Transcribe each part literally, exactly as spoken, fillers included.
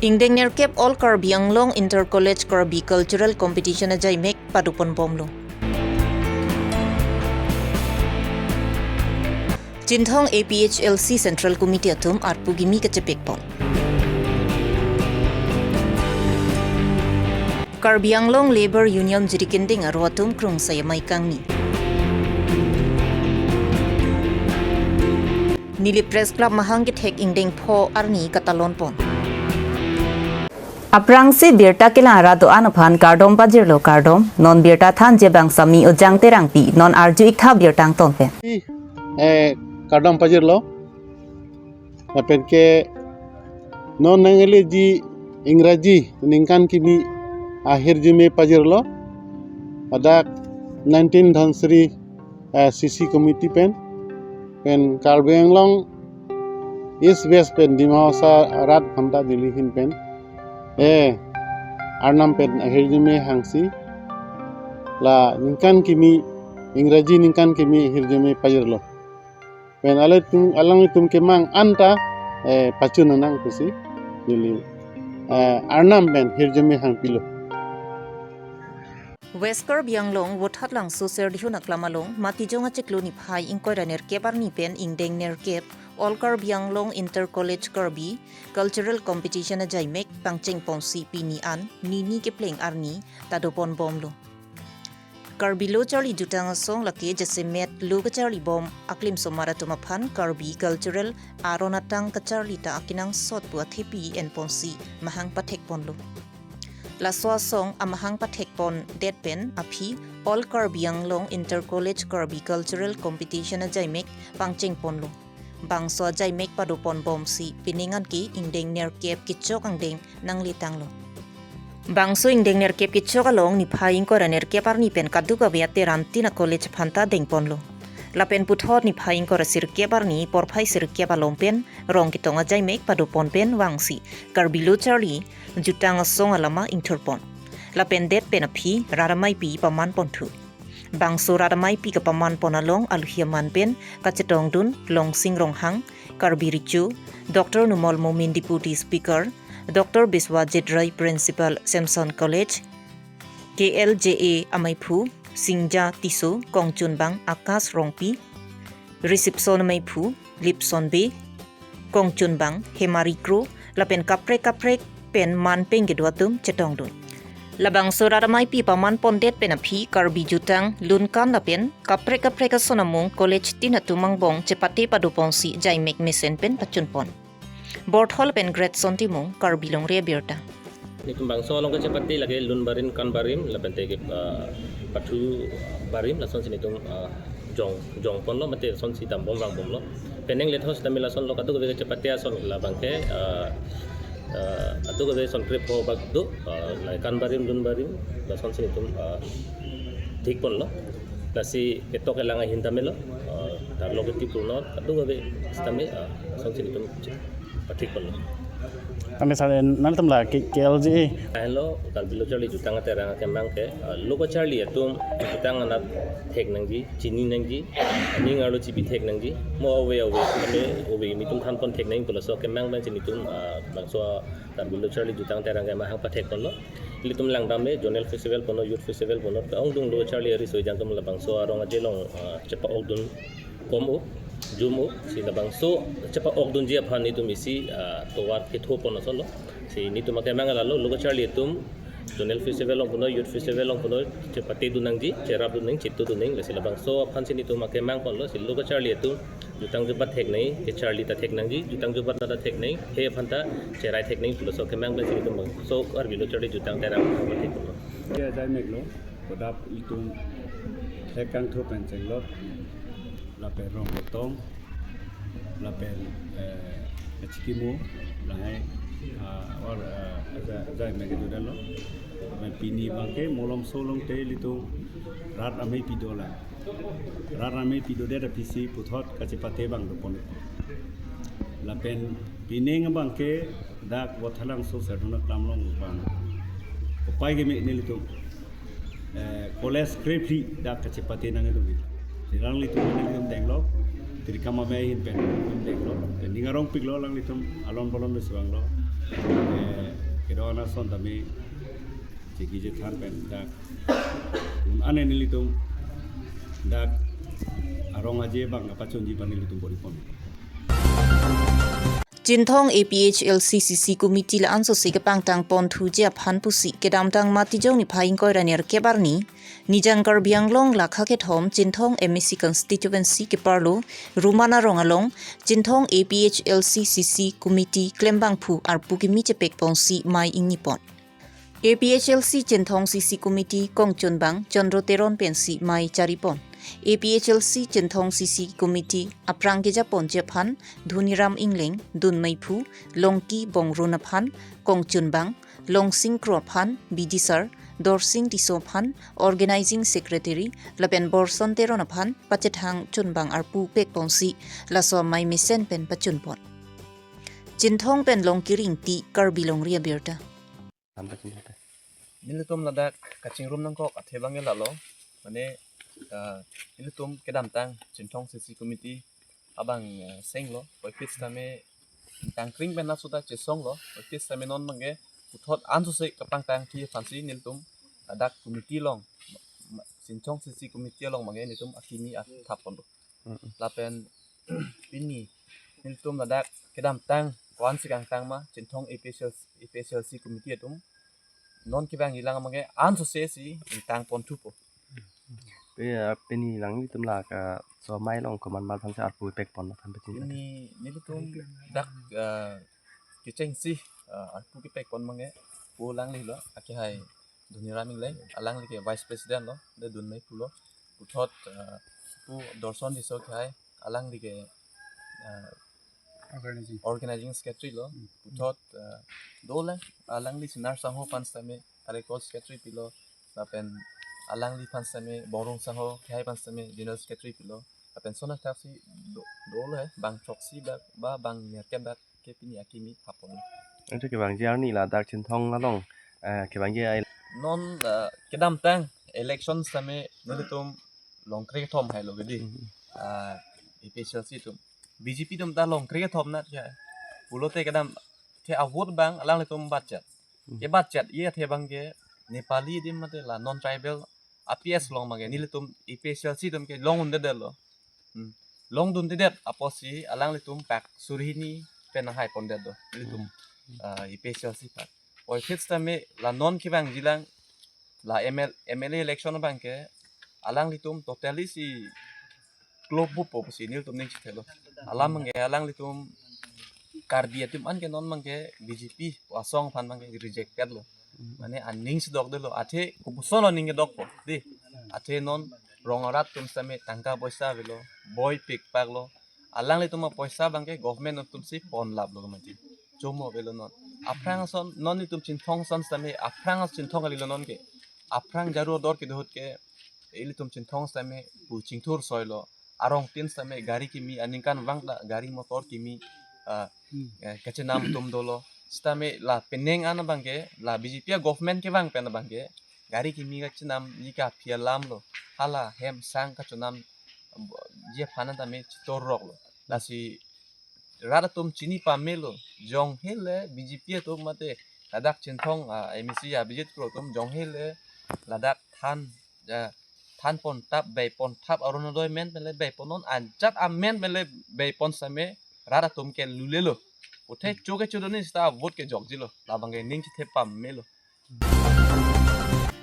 Ingdeng nerkep All Karbi Anglong Inter College Karbi Cultural Competition ajaimek padoponbomlo. Chinthong A P H L C Central Committee atum arpu kimi kachepekpon. Karbi Anglong Labour Union jirikinding aro atum krungsai amei kangni. Nilip Press Club mahang kethek ingdeng pho arni katalonpon. Aphrangsi birta kelang arat do-an aphan kardom pajirlo, kardom. Non birta thanji abang Sami Ojang Terangpi, non arju-ik tha birta angton pen. Eh, kardom pajirlo. Lapen ke non nangkeleji Ingraji ningkan kimi ahirjume pajirlo. Ladak nineteen Dhansiri, eh, C C committee pen, pen Karbi Anglong East West pen Dima Hasao arat aphanta neli ahin pen, eh, Arnam pen ahirjume hangsi la ningkan kimi, Ingraji ningkan kimi ahirjume pajirlo. Pen alanglitum, alanglitum kemang anta, eh, pachun nang pusi neli, eh, Arnam pen hirjume hangpilo. West Karbi Anglong, Vothatlangso Serdihun aklam along, Matijong achiklo niphai ingkoi ra nerkep arni pen ingdeng nerkep All Karbi Anglong Inter College Karbi Cultural Competition ajaimek pangchengponsi pini an nini kepleng arni tadoponbomlo. Karbi Lo Charli Jutang Asong lake jasemet lo kacharlibom aklim somar atum aphan Karbi Cultural aron atang kacharli ta akenangsot pu athepi enponsi mahang pathekponlo. Laso asong amahang pathekpondet pen aphi All Karbi Anglong Inter College Karbi Cultural Competition ajaimek pangchengponlo. Bangso ajaimek padoponbomsi pining an ke ingdeng nerkep kechok angdeng nangletanglo. Bangso ingdeng nerkep kechok along niphai ingkoi ra nerkep arni pen kadokave ateran tin a-college aphanta dengponlo. Lapen puthot niphai ingkoi ra sirkep arni porphai sirkep along pen rong ketong ajaimek padopon pen vangsi Karbi Lo Charli Jutang Asong alama ingthurpon. Lapen det pen aphi rat ameipi pamanponthu. Bangso rat ameipi kapamanpon along alohi aman pen kachetongdun Longsing Ronghang, Karbi Recho, Doctor Numal Momin Deputy Speaker, Doctor Biswajit Roy Principal Samson College, K L J A ameiphu Singja Tisso, kongchunbang Akash Rongpi, reception ameiphu Lipson Bey, kongchunbang Hemari Kro, lapen kaprek kaprek pen man peng kedo atum chetongdun. Labangso rat ameipi pamanpondet pen aphi Karbi Jutang, Lunkan lapen kaprek kaprek ason amung college tin atum angbong chepate padoponsi ajaimek mesen pen pachunpon. Borthol pen Great Son Timung, Karbi Longri Abirta. Nelitum bangso along kechepate lake lun barim, kan barim, lapen te ke, ah, pathu barim, lasonsi nelitum, ah, jong, jongponlo, mate lasonsi dambom vangbomlo. Penang lethos tamil lason lo kadokave kechepate ason labang ke, ah, ah, kadokave son krepho bak do, ah, la kan barim, lun barim, lasonsi nelitum, ah, thikponlo. Lasi ketok kelang ahin tame lo, ah, tarlo keti purno, kadokave sitame, ah, lasonsi nelitum pathikponlo. Tame sa nangtum la K-, K L J A. Hello, Karbi Lo Charli Jutang Aterang akemang ke, ah, lo kacharli atum jutang anat thek nangji, chini nangji, aning arlo chibi thek nangji, mo ove ove, tame ove kimi atum thanpon thek nangji pu laso akemang pensi nelitum, ah, bangso Karbi Lo Charli Jutang Aterang akemang hang pathekponlo. Ilitum langdam me, zonal festival punon, youth festival punon, ongdung lo charli ari soi jangtum labangso arong aje along, ah, chepa-okdun kom-o, jum-o, si labangso chepa-okdunji aphan nelitum isi, ah, tovar kethopon asonlo. Si nelitum akemang lalo, lo kacharli atum, zonal festival along punon, youth festival along punon, chepatedun nangji, cherapdun nang, chetudun nang, lasi labangso aphansi nelitum akemangponlo, si lo kacharli atum, jutang jubat thek nangji, kecharli ta thek nangji, jutang jubat ta thek nangji, he aphanta cherai thek nangji pu laso akemang pensi nelitum bangso Karbi Lo Charli Jutang Aterang pathekponlo. Ke ajaimek lo, kodap itum thek kangthu pen chenglok, lapen rong ketong, lapen, eh, kachikimo, lahai, ah, or, eh, aja-, ajaimek kedo detlo. Lapen pini abang ke Molomso along te ilitum rat ameipi dolang. Rat ameipi dodet aphisi puthot kachepate abang dopon. Lapen pining abang ke dak Vothatlangso Serdihun aklam along abang upai keme nelitum, eh, college krephli dak kachepate nangdunji. Alanglitum nelitum denglo, tirikam amei ahin pen denglo. Ning arongpiklo alanglitum, alon bolon lo si vanglo. Eh, kedo-an ason tame chingki chethan pen dak un ane nelitum dak arong aje abang kapachunji pen nelitum bor-ipon. Chinthong A P H L C C C Committee la ansose kepangtang ponthuji aphan pusi kedamtang Matijong niphai ingkoi ra nerkep arni Nijang Karbi Anglong lakha kethom Chinthong M A C constituency keparlo Ruman arong along Chinthong A P H L C C C Committee klembangphu arpu kimi chepekponsi mei ingnipon. A P H L C Chinthong C C Committee kongchunbang Chandra Teron pensi mei charipon. A P H L C Chinthong C C Committee aphrang kejaponji aphan Dhoniram Engleng, dunmeiphu, Longki Bongrun aphan kongchunbang, Longsing Kro aphan, bidisar, Dorsing Tisso aphan, organizing secretary, lapen Borson Teron aphan pachethang chunbang arpu pekponsi laso mei mesen pen pachunpon. Chinthong pen Longki Ringti, Karbi Longri Abirta. Nelitum ladak kachingrum nangkok athe abang ke lalo, mane, ah, nelitum kedamtang Chinthong C C Committee abang, eh, senglo, puvoiphit sitame tangkring pen nasuta chesonglo, puvoiphit sitame non abang ke puthot ansose kepangtangji aphansi nelitum ladak committee along, ma-, Chinthong C C Committee along abang ke nelitum akimi athapponlo. Mm-mm. Lapen pini nelitum ladak kedamtang ko-ansi kangtang ma Chinthong A P H L C, A P H L C Committee atum non kevangjilang abang ke ansose si ingtang ponthupo. Pe, ah, pini alanglitum lake, ah, so mei along komat komat aphansi arpu pekpon aphan pachini. Pini nelitum dak, ah, kechengsi, ah, arpu kepekpon abang ke pu alanglilo, akehai Dhoniram Engleng, alangli ke Vice President lo, de dunmeiphu lo, puthot, ah, pu Dorson Tisso akehai, alangli ke, ah, Organizing. Organizing Secretary lo, Hmm. Puthot, ah, dolang, alangli Sinar Sangho aphan sitame, Karekol Secretary pilo, lapen alangliphan sitame, Bongrung Sangho akehai aphan sitame, General Secretary pilo, lapen lason athaksi do, dolo he, bang throksi bak, ba bang nerkep bak ke pini akimi thapon. Anke kevangji arni ladak Chinthong along, eh, kevangji ai. Non, eh, kedamtang election sitame nelitum longkre kethom hailo ke dei. Mhm. Ah, A P H L C atum. B J P atum ta longkre kethom nat ya. Pulote kedam the a-vote abang alanglitum batchet. Mhm. Ye batchet, ye athe abang ke Nepali adim mate la non-tribal a-P S along abang ke nelitum A P H L C atum ke long-un-edetlo. Hmm. Longdundedet apotsi alanglitum pak suri hini pen nanghaipondetlo nelitum, Hmm. ah, A P H L C pak. Puvoiphit sitame la non kevangjilang la M L, M L A election abang ke alanglitum totally si klopbupo pusi nelitum ning chithelo. Alam abang ke alanglitum Karbi atum an ke non abang ke B J P asong aphan abang ke rejected lo. Mane aning si dokdetlo. Athe kopuson lo aning kedokpo dei. Athe non rong arat atum sitame tangka poisa avelo, boi pikpaklo. Alanglitum apoisa abang ke government atumsi ponlaplo ke mati. Chomo avelo non. Aphrang ason, non itum Chinthong ason sitame, aphrang ason Chinthong kalilo non ke. Aphrang jaru ador kedo ahut ke, ilitum Chinthong sitame pu chingthur soilo. Arongtin sitame gari kimi, aningkanvang ta gari motor kimi, ah, Hmm. eh, kachenam atum dolo. Sitame la penang an abang ke, la B J P a-government kevang pen abang ke, gari kimi kachenamji kaphi alamlo. Hala hem sang kachonamji aphan tame chitorroklo. Lasi rat atum chini pamelo. Jong hele B J P atum mate ladak Chinthong, ah, M A C Abhijit Kro atum jong hele ladak than, ah, than pontap, bei pontap, Orunodoi amen pen le bei ponnon, ajat amen pen le bei pon sitame rat atum ke lulelo. Puthe Hmm. choke chodoni sita vote kejokjilo. Labang ke ning chithe pamelo.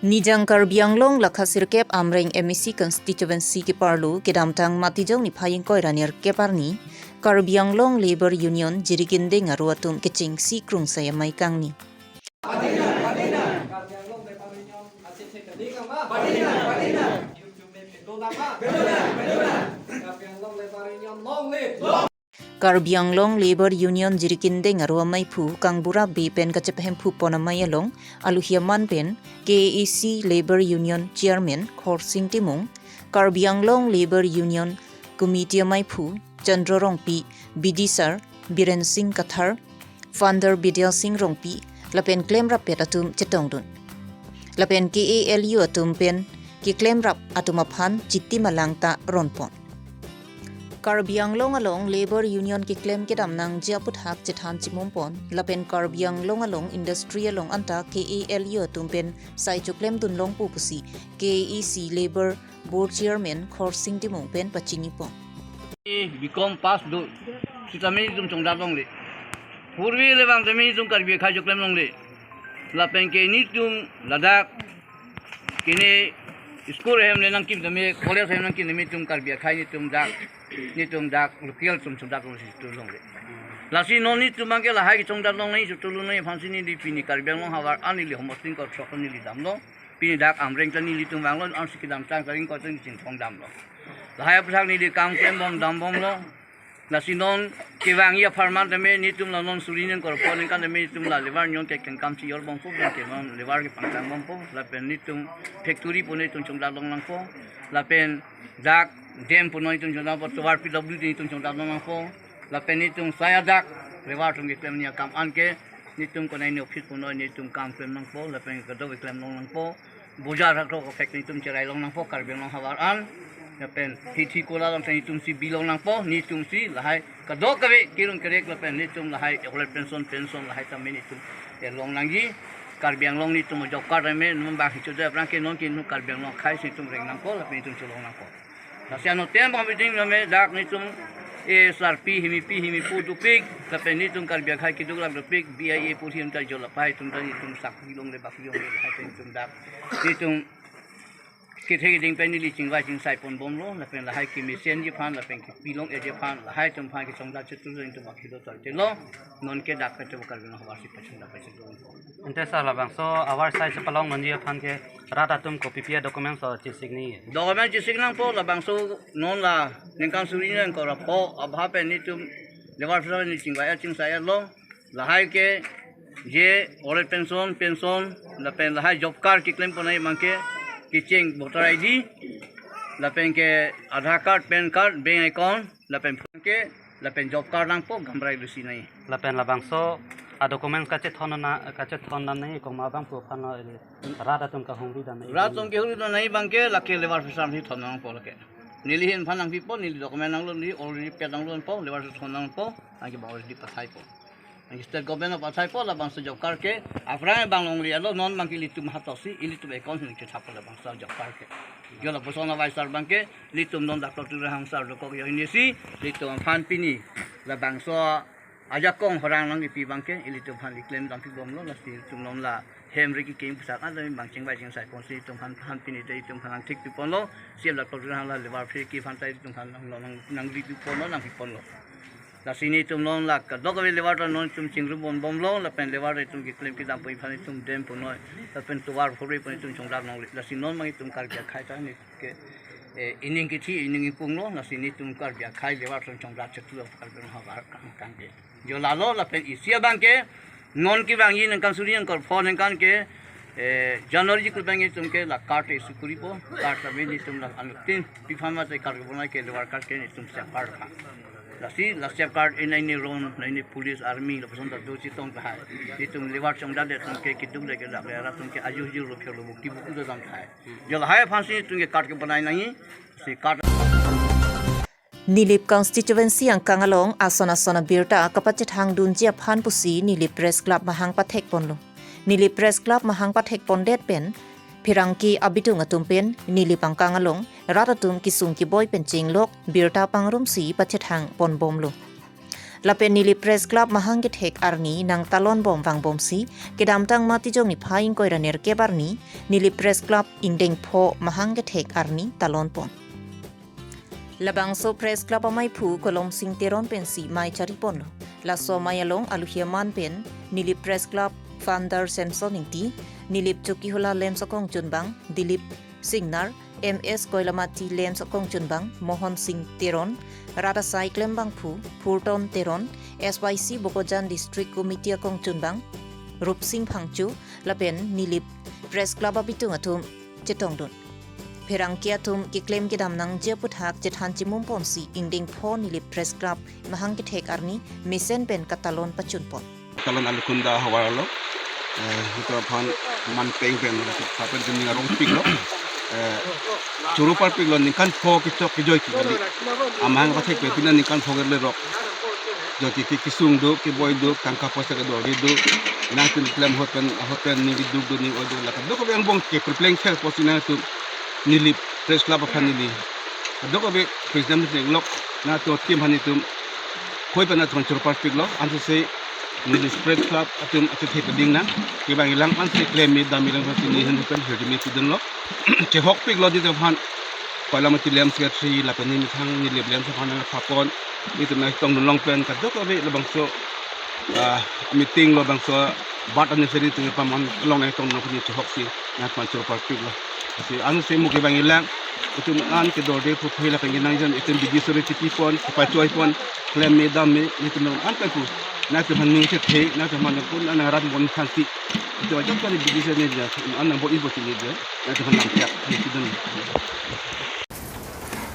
Nijang Karbi Anglong lakha sirkep Amreng M A C constituency keparlo kedamtang Matijong niphai ingkoi ra nerkep arni Karbi Anglong Labour Union Jirikindeng aro atum kechengsi krungsai amei kangni. Karbi Anglong Labour Union Jirikindeng aro ameiphu Kangbura Bey pen kachepahemphu pon amei along alohi aman pen K A A C Labour Union Chairman Khorsing Timung, Karbi Anglong Labour Union Committee ameiphu Chandra Rongpi, bidisar Biren Singh Kathar, founder Bidya Singh Rongpi, lapen klemrappet atum chetongdun. Lapen K A L U atum pen keklemrap atum aphan chitim alang ta ronpon. Karbi Anglong along Labour Union keklem kedam nangji aputhak chethan chimum pon, lapen Karbi Anglong along industry along anta K A L U atum pen sai choklem dun longpo pusi K A A C Labour Board Chairman Khorsing Timung pen pachini pon. Bi kom pass do sitame itum chongdat longle. Purvi lebang tame itum Karbi akhai choklem longle. Lapen ke nitum ladak kene school hem le nangkim tame, college hem nangkim tame itum Karbi akhai nitum dak, nitum dak local atum chongdat longle, situ longle. Lasi non nitum abangke lahai chongdat longle, situ longle aphansi neli pini Karbi Anglong havar an neli homosting ko throk neli damlo. Pini dak Amreng ta nelitum vanglo, ansi kedamtang karing ko ta nelitum chingthong damlo. Lahai aputhak neli kam klem bom dam bomlo. Lasi non kevangji apharman tame nitum la non suri ningkor pho ningkan tame nitum la Labour Union ke kengkam si yor bompo, ke non Labour kepangtang bompo, lapen nitum factory pu nitum chongdat long nangpo, lapen dak dam pu nitum chongdat po, tovar P W D nitum chongdat long nangpo, lapen nitum saya dak Labour atum keklem ni akam anke nitum konai ni office pu nitum kam klem nangpo, lapen kadokave klem long nangpo. Bojar hakrok aphek nitum cherai long nangpo Karbi Anglong havar an. Lapen hithi kola long nitum si bi long nangpo, nitum si lahai kadokave kerung kerek lapen nitum lahai old age pension, pension lahai tame nitum er long nangji. Karbi Anglong nitum job card tame non bang hichu de aphrang ke non ke non Karbi Anglong akhai si nitum reng nangpo, lapen nitum chelong nangpo. Lasi anuttin abang meeting tame dak nitum, eh, sarpi himipi himipo dopik, lapen nitum Karbi akhai keduk lak dopik, B I A pu him ta jolap hai atum ta nitum sak bilong le bak bilong le hai atum dak nitum kethe keding pen neli chingvai chingsai pon bomlo, lapen lahai kemesen ji aphan, lapen kepi long-eji aphan, lahai atum aphan kechongdat chetu atum akhilo tol telo, non ke dak ke Karbi Anglong havar si pachung dak pachung. Ante sir, labangso havar sai chepalong nangji aphan ke rat atum kopi pi a-documents lo chesik ni? Document chesik nangpo, labangso non la ningkan suri ningkan ra pho abha pen nitum Labour Union ni chingvai chingsai lo. Lahai ke je old age pension, pension, lapen lahai job card keklem ponai abangke kecheng voter I D, lapen ke Aadhaar card, PAN card, bank account, lapen ke, lapen job card nangpo, gamrai lusi nai. Lapen labangso a-documents kachethon na, kachethon dam nangji komat abang pu aphan lo, ili rat atum kahumri dam nangji? Rat atum kehumri dam nangji abangke lake Labour officer aphan si thon nangpo lake. Neli ahin aphan nangpipo, neli document nanglo, neli already paid nanglo po, Labour officer thon nangpo, anke abang already pathaipo. Anke state government aphan pathaipo, labangso job card ke aphrang abang longle lo, non abangke ilitum hato si, ilitum account si kethappo labangso job card ke. Jo lapuson a-vice sir abangke, ilitum non Doctor Tuliram Ronghang sir dokok yo ini si, ilitum aphan pini labangso ajakong horang nangkipi abangke, ilitum aphan keklem dam pi bomlo, lasi ilitum non la hem ri kekeng pusak an tame bang chingvai chingsai ponsi ilitum aphan, aphan pini te ilitum aphan nangthik pi ponlo, C M Doctor Tuliram Ronghang la Labour free ki aphan ta ilitum aphan nang, nang, nangri pi ponlo, nangpi ponlo. Lasi nitum non la kadokave Labour ta non itum chingrum bom bomlo, lapen Labour itum keklem kedam pu aphan itum dam pu noi, lapen tovar phurui pu itum chongdat longle. Lasi non abang itum Karbi akhai ta ni ke, eh, ining kithi, ining ipung lo, lasi nitum Karbi akhai Labour atum chongdat chetu Karbi Anglong havar kang kang ke. Jo lalo lapen isi abangke, non kevangji ningkan suri ningkan pho ningkan ke, eh, January ji kul abang itum ke la card issue koripo, card tame nitum la anuttin pi aphan mate card kebonai ke Labour card ke nitum safeguard aphan. Lasi la safeguard in any run, in any police, army, lapuson ta do chetong tahai. Itum Labour chongdat atum ke keduk le ke dak le atum ke ajur jur lo phelo buki buku do dam tahai. Jo lahai aphan si itum ke card kebonai nangji, si card. Nilip constituency angkang along ason ason abirta kapachethang dunji aphan pusi Nilip Press Club mahang pathek ponlo. Nilip Press Club mahang pathek pondet pen pherangke abitung atum pen Nilip angkang along rat atum kesung keboi pen chenglok birta pangrumsi pachethang pon bomlo. Lapen Nilip Press Club mahang kethek arni nangtalon bom vang bomsi kedamtang Matijong niphai ingkoi ra nerkep arni Nilip Press Club ingdeng pho mahang kethek arni talon pon. Labangso Press Club amaiphu Kolomsing Teron pensi mei chari ponlo. Laso mei along aluhi aman pen Nilip Press Club founder Samson Ingti, Nilip Chokihola LAMPS akongchunbang Dilip Singnar, M S Koilamati LAMPS akongchunbang Mohon Sing Teron, rat asai klembangphu Phurton Teron, S Y C Bokajan District Committee akongchunbang Rupsing Phangcho, lapen Nilip Press Club abitung atum chetongdun. Pherangke atum keklem kedam nangji aputhak chethan chimum ponsi ingdeng pho Nilip Press Club mahang kethek arni mesen pen katalon pachun pon. Talon Alukunda havar lo, eh, itum aphan man peng pen, hapen jumni arong pik lo. eh, choro parpiklo ningkan pho kechok kejoi ke kali. Amahang pathek pe pina ningkan pho kele rok. Joi ke, ke kesung do, keboi do, tangka poisa kedor do. Nangtum klem ahut pen, ahut pen ning keduk do, ning oi do, la kadokave angbong ke prepleng khel pusi nangtum Nilip Press Club aphan neli. Kadokave president neli lok, nangtum akim aphan nelitum koi pen nangtum choro parpiklo, ansose Nilip Press Club atum athe pading nang, kevang-i lang ansi klem-i dam-i lang pusi neli ahin pen hirjume pidunlo. Chehokpiklo nelitum aphan, Palamati Lem Secretary lapen neli methang Nilip Lem aphan nangpapon, nelitum nangtong long pen kadokave labangso, ah, meeting lo bangso bat anniversary atum paman along nangtong long pen chehoksi nangtum choro parpiklo. Lasi ansose mo kevang-i lang, itum an kedorde puthe lapen kenangjon itum bidi sore tipipon, pachoipon, klem-i dam-i, nelitum an pen pu. Nangtum aphan ning chethe, nangtum aphan pun an rat mon thansi. Itum ajak kali bidi sore ne ja, an nang bo ibo chini ja, nangtum aphan nangchak, nangchidun.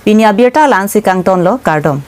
Pini abirta la-ansi kangtonlo, kardom.